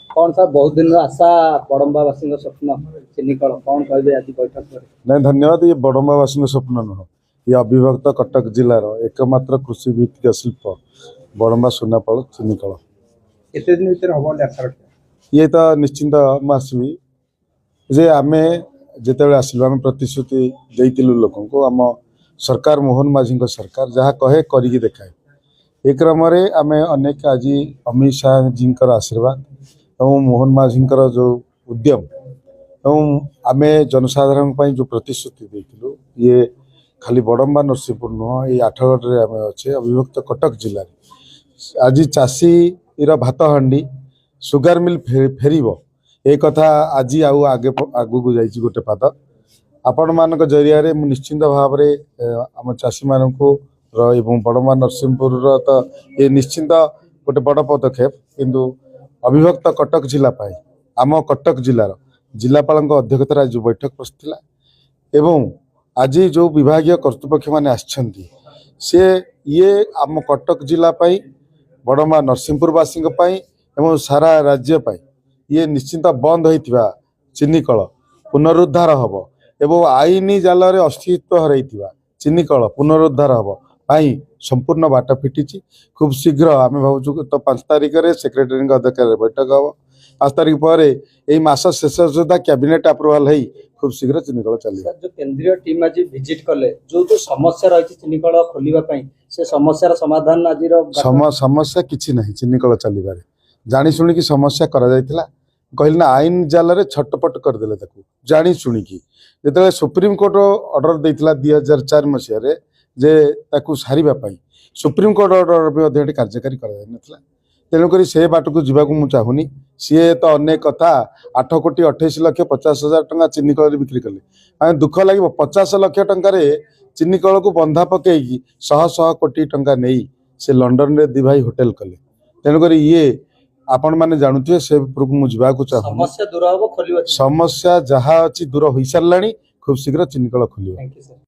କ'ଣ ସାର୍, ବହୁତ ଦିନର ଆଶା, ବଡ଼ମ୍ବାବାସୀଙ୍କ ସ୍ୱପ୍ନ ଚିନିକଳ, କ'ଣ କହିବେ ଆଜି ବୈଠକ ପରେ? ନାଇଁ, ଧନ୍ୟବାଦ। ଇଏ ବଡ଼ମ୍ବାବାସୀଙ୍କ ସ୍ୱପ୍ନ ନୁହଁ, ଇଏ ଅବିଭକ୍ତ କଟକ ଜିଲ୍ଲାର ଏକମାତ୍ର କୃଷି ଭିତ୍ତିକ ଶିଳ୍ପ ବଡ଼ମ୍ବା ସୁନାପାଳ ଚିନିକଳ। କେତେ ଦିନ ଭିତରେ ହବ ବୋଲି ଆଶା ରଖିବା? ଇଏ ତ ନିଶ୍ଚିନ୍ତ ମୁଁ ଆସିବି ଯେ ଆମେ ଯେତେବେଳେ ଆସିଲୁ, ଆମେ ପ୍ରତିଶ୍ରୁତି ଦେଇଥିଲୁ ଲୋକଙ୍କୁ। ଆମ ସରକାର, ମୋହନ ମାଝୀଙ୍କ ସରକାର, ଯାହା କହେ କରିକି ଦେଖାଏ। ଏ କ୍ରମରେ ଆମେ ଅନେକ ଆଜି ଅମିତ ଶାହାଜୀଙ୍କର ଆଶୀର୍ବାଦ ଏବଂ ମୋହନ ମାଝୀଙ୍କର ଯେଉଁ ଉଦ୍ୟମ ଏବଂ ଆମେ ଜନସାଧାରଣଙ୍କ ପାଇଁ ଯେଉଁ ପ୍ରତିଶ୍ରୁତି ଦେଇଥିଲୁ, ଇଏ ଖାଲି ବଡ଼ମ୍ବା ନରସିଂହପୁର ନୁହଁ, ଏଇ ଆଠଗଡ଼ରେ ଆମେ ଅଛେ, ଅବିଭକ୍ତ କଟକ ଜିଲ୍ଲାରେ ଆଜି ଚାଷୀର ଭାତ ହାଣ୍ଡି ସୁଗାର ମିଲ୍ ଫେରିବ, ଏ କଥା ଆଜି ଆଉ ଆଗକୁ ଯାଇଛି ଗୋଟେ ପାଦ। ଆପଣମାନଙ୍କ ଜରିଆରେ ମୁଁ ନିଶ୍ଚିନ୍ତ ଭାବରେ ଆମ ଚାଷୀମାନଙ୍କୁ ର ଏବଂ ବଡ଼ମ୍ବା ନରସିଂହପୁରର ତ ଏ ନିଶ୍ଚିନ୍ତ ଗୋଟେ ବଡ଼ ପଦକ୍ଷେପ, କିନ୍ତୁ ଅବିଭକ୍ତ କଟକ ଜିଲ୍ଲା ପାଇଁ ଆମ କଟକ ଜିଲ୍ଲାର ଜିଲ୍ଲାପାଳଙ୍କ ଅଧ୍ୟକ୍ଷତାରେ ଆଜି ବୈଠକ ବସିଥିଲା ଏବଂ ଆଜି ଯେଉଁ ବିଭାଗୀୟ କର୍ତ୍ତୃପକ୍ଷମାନେ ଆସିଛନ୍ତି, ସେ ଇଏ ଆମ କଟକ ଜିଲ୍ଲା ପାଇଁ, ବଡ଼ମ୍ବା ନରସିଂହପୁରବାସୀଙ୍କ ପାଇଁ ଏବଂ ସାରା ରାଜ୍ୟ ପାଇଁ ଇଏ ନିଶ୍ଚିନ୍ତ ବନ୍ଦ ହୋଇଥିବା ଚିନିକଳ ପୁନରୁଦ୍ଧାର ହେବ ଏବଂ ଆଇନ ଜାଲରେ ଅସ୍ତିତ୍ୱ ହରାଇଥିବା ଚିନିକଳ ପୁନରୁଦ୍ଧାର ହେବ ପାଇଁ ସମ୍ପୂର୍ଣ୍ଣ ବାଟ ଫିଟିଛି। ଖୁବ୍ ଶୀଘ୍ର ଆମେ ଭାବୁଛୁ ତ 5 ତାରିଖରେ ସେକ୍ରେଟାରୀଙ୍କ ଅଧ୍ୟକ୍ଷତାରେ ବୈଠକ ହେବ। 5 ତାରିଖ ପରେ ଏଇ ମାସ ଶେଷ ସୁଦ୍ଧା କ୍ୟାବିନେଟ୍ ଆପ୍ରୁଭାଲ୍ ହେଇ ଖୁବ୍ ଶୀଘ୍ର ଚିନିକଳ ଚାଲିବ। ସାର୍, ଯୋଉ କେନ୍ଦ୍ରୀୟ ଟିମ୍ ଆଜି ଭିଜିଟ୍ କଲେ, ଯୋଉ ଯୋଉ ସମସ୍ୟା ରହିଛି ଚିନିକଳ ଖୋଲିବା ପାଇଁ, ସେ ସମସ୍ୟାର ସମାଧାନ ଆଜିର ସମସ୍ୟା କିଛି ନାହିଁ। ଚିନିକଳ ଚାଲିବାରେ ଜାଣି ଶୁଣିକି ସମସ୍ୟା କରାଯାଇଥିଲା। କହିଲି ନା, ଆଇନ ଜାଲରେ ଛଟପଟ କରିଦେଲେ ତାକୁ ଜାଣି ଶୁଣିକି। ଯେତେବେଳେ ସୁପ୍ରିମକୋର୍ଟ ଅର୍ଡର ଦେଇଥିଲା 2004 ମସିହାରେ ଯେ ତାକୁ ସାରିବା ପାଇଁ, ସୁପ୍ରିମକୋର୍ଟ ଅର୍ଡର ବି ମଧ୍ୟ ଏଠି କାର୍ଯ୍ୟକାରୀ କରାଯାଇନଥିଲା। ତେଣୁକରି ସେ ବାଟକୁ ଯିବାକୁ ମୁଁ ଚାହୁଁନି। ସିଏ ତ ଅନେକ କଥା, 8 କୋଟି 28 ଲକ୍ଷ 50 ହଜାର ଟଙ୍କା ଚିନିକଳରେ ବିକ୍ରି କଲେ ମାନେ ଦୁଃଖ ଲାଗିବ। 50 ଲକ୍ଷ ଟଙ୍କାରେ ଚିନିକଳକୁ ବନ୍ଧା ପକେଇକି ଶହ ଶହ କୋଟି ଟଙ୍କା ନେଇ ସେ ଲଣ୍ଡନରେ ଦି ଭାଇ ହୋଟେଲ କଲେ। ତେଣୁକରି ଇଏ ଆପଣମାନେ ଜାଣୁଥିବେ, ସେ ଉପରକୁ ମୁଁ ଯିବାକୁ ଚାହୁଁନି। ସମସ୍ୟା ଦୂର ହବ, ଖୋଲିବ? ସମସ୍ୟା ଯାହା ଅଛି ଦୂର ହୋଇସାରିଲାଣି। ଖୁବ୍ ଶୀଘ୍ର ଚିନିକଳ ଖୋଲିବ। Thank you sir.